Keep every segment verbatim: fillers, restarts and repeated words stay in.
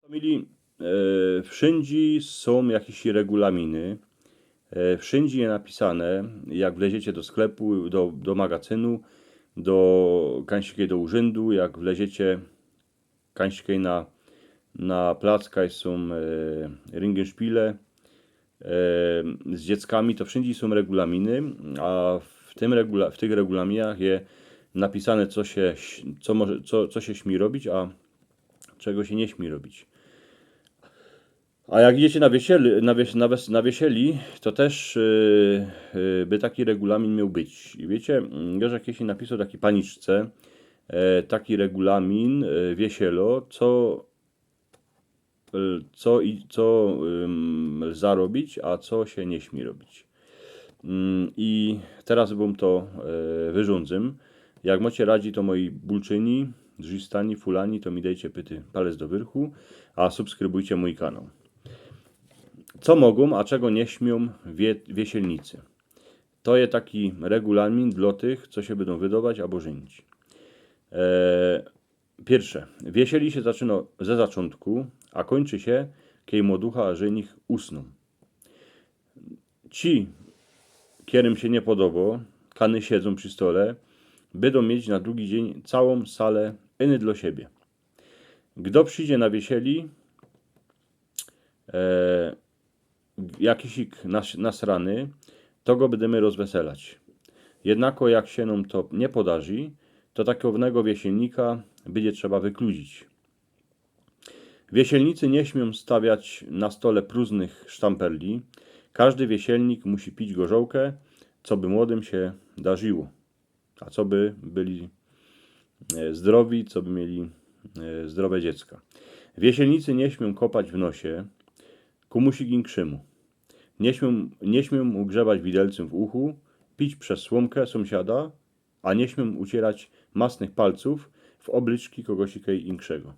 Mili, e, wszyndzie sōm jakeś regulaminy, e, wszyndzie je napisane, jak wleziecie do sklepu, do, do magazynu, do, kańskie do urzyndu, jak wleziecie kańskie na, na plac, kaj sōm, e, ringenszpile, e, z dzieckami, to wszyndzie sōm regulaminy, a w tym regula-, w tych regulaminach je napisane, co sie, co może, co, co sie śmi robić, a czego sie niy śmi robić. A jak idziecie na wiesieli, na wies-, na wes-, na wiesieli, to tyż, e, e, by taki regulamin mioł być. I wiycie, mm, już jakeś napisoł taki paniczce, e, taki regulamin, e, wiesielo, co, e, co i, co, ym, lza robić, a co sie niy śmi robić. Mm, i teroz wōm to, e, wyrządzym. Jak mocie radzi, to moji bulczyni, drzistani, fulani, to mi dejcie pyty palec do wyrchu, a subskrybujcie mōj kanał. Co mogōm, a czego niy śmiōm wie-, wiesielnicy? To je taki regulamin dlŏ tych, co sie bydōm wydować abo żynić. E, Piyrsze. Wiesieli sie zaczyno ze zaczōntku, a kōńczy sie, kej młoducha a żynich usnōm. Ci, kerym sie niy podobo, kany siedzōm przi stole, bydōm mieć na drugi dziyń całōm salã ino dlŏ siebie. Gdo przidzie na wiesieli, e, jakiś ik nas-, nasrany, to go bydymy rozweselać. Jednako jak sie nōm to niy podarzi, to takownego wiesielnika bydzie trzeba wykludzić. Wiesielnicy niy śmiōm stawiać na stole prōżnych sztamperli. Kożdy wiesielnik musi pić gorzŏłkã, coby młodym sie darziło. A coby byli, e, zdrowi, coby mieli, e, zdrowe dziecka. Wiesielnicy niy śmiōm kopać w nosie kōmuś inkszemu. Niy śmiōm, niy śmiōm ugrzebać widelcym w uchu, pić bez słōmkã sōmsiada, a niy śmiōm uciyrać masnych palcōw w ôblyczki kogoś inkszego.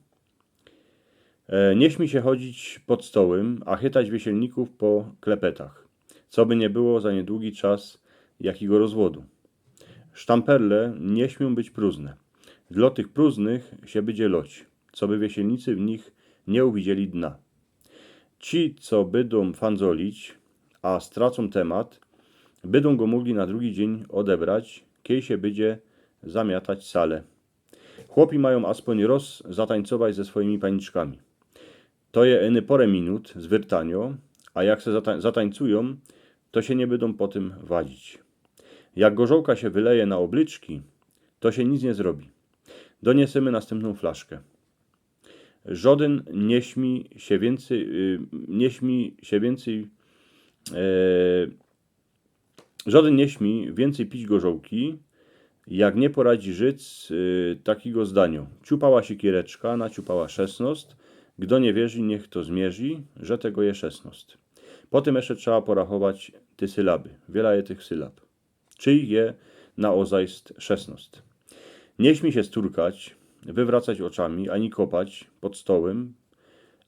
E, niy śmi sie chodzić pod stołym, a chytać wiesielników po klepetach, coby niy było za niydługi czas jakigo rozwodu. Sztamperle niy śmiōm być prōżne. Dlŏ tych prōżnych sie bydzie lŏć, coby wiesielnicy w nich niy uwidzieli dna. Ci, co bydōm fandzolić, a stracōm temat, bydōm go mogli na drugi dziyń ôdebrać, kej sie bydzie zamiatać salã. Chłopi majōm aspōń roz zatańcować ze swojimi paniczkami. To je ino pŏrã minut zwyrtanio, a jak se zata-, zatańcujōm, to sie niy bydōm potym wadzić. Jak gorzŏłka sie wyleje na ôblyczki, to sie nic niy zrobi. Doniesymy nastympnōm flaszkã. Żŏdyn niy śmi sie wiyncyj, y, niy śmi sie wiyncyj, e, żŏdyn niy śmi wiyncyj pić gorzŏłki, jak niy poradzi Żyd, y, takigo zdanio. Ciupała siekiereczka, naciupała szesnŏst. Gdo niy wierzi, niych to zmiyrzi, że tego je szesnŏst. Potym jeszcze trzeba porachować te sylaby. Wiela je tych sylab. Czyj je naozajst szesnŏst. Niy śmi sie sturkać, wywracać ôczami, ani kopać pod stołym,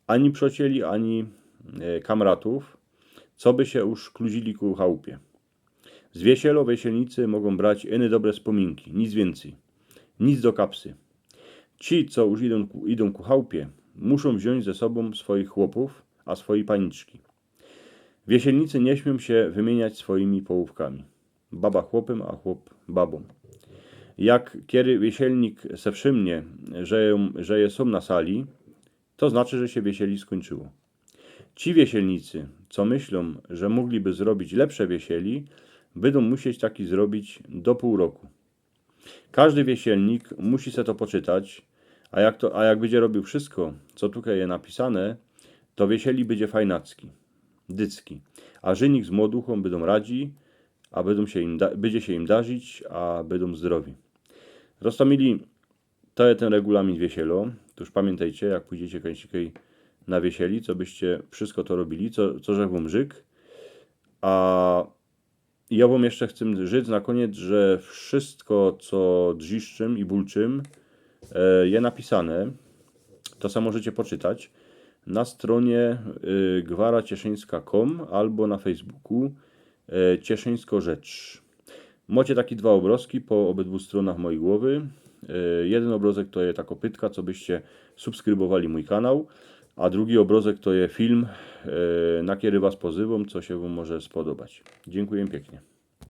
ani przŏcieli, ani, e, kamratōw, coby sie uszkludzili ku chałpie. Z wiesielo wiesielnicy mogōm brać ino dobre spōminki, nic wiyncyj, nic do kapsy. Ci, co już idōm ku, idōm ku chałpie, muszōm wziōńć ze sobōm swojich chłopōw, a swoje paniczki. Wiesielnicy niy śmiōm sie wymiynać swojimi połōwkami. Baba chłopym, a chłop babōm. Jak kery wiesielnik se wszymnie, że je, że je sōm na sali, to znaczy, że sie wiesieli skōńczyło. Ci wiesielnicy, co myślōm, że mogliby zrobić lepsze wiesieli, bydōm musieć taki zrobić do pōł roku. Kożdy wiesielnik musi se to poczytać, a jak to, a jak bydzie robiōł wszysko, co tukej je napisane, to wiesieli bydzie fajnacki, dycki, a żynik z młoduchōm bydōm radzi, a bydōm sie im da-, bydzie sie im darzić, a bydōm zdrowi. Roztōmili, to je tyn regulamin wiesielo. Tōż pamiyntejcie, jak pōjdziecie kańsikej na wiesieli, cobyście wszysko to robili, co, co żech wōm rzyk. A jŏ wōm jeszcze chcę rzec na kōniec, że wszysko, co drziszczym i bulczym, e, je napisane, to se możecie poczytać na stronie, y, gwara cieszyńska kropka com abo na Facebooku, e, Cieszyńsko Rzecz. Mocie taki dwa ôbrŏzki po ôbydwu strōnach mojij głowy. E, jedyn ôbrŏzek to je ta kopytka, cobyście subskrybowali mōj kanał. A drugi ôbrozek to je film, e, na kery was pozywōm, co sie wōm może spodobać. Dziynkuję piyknie.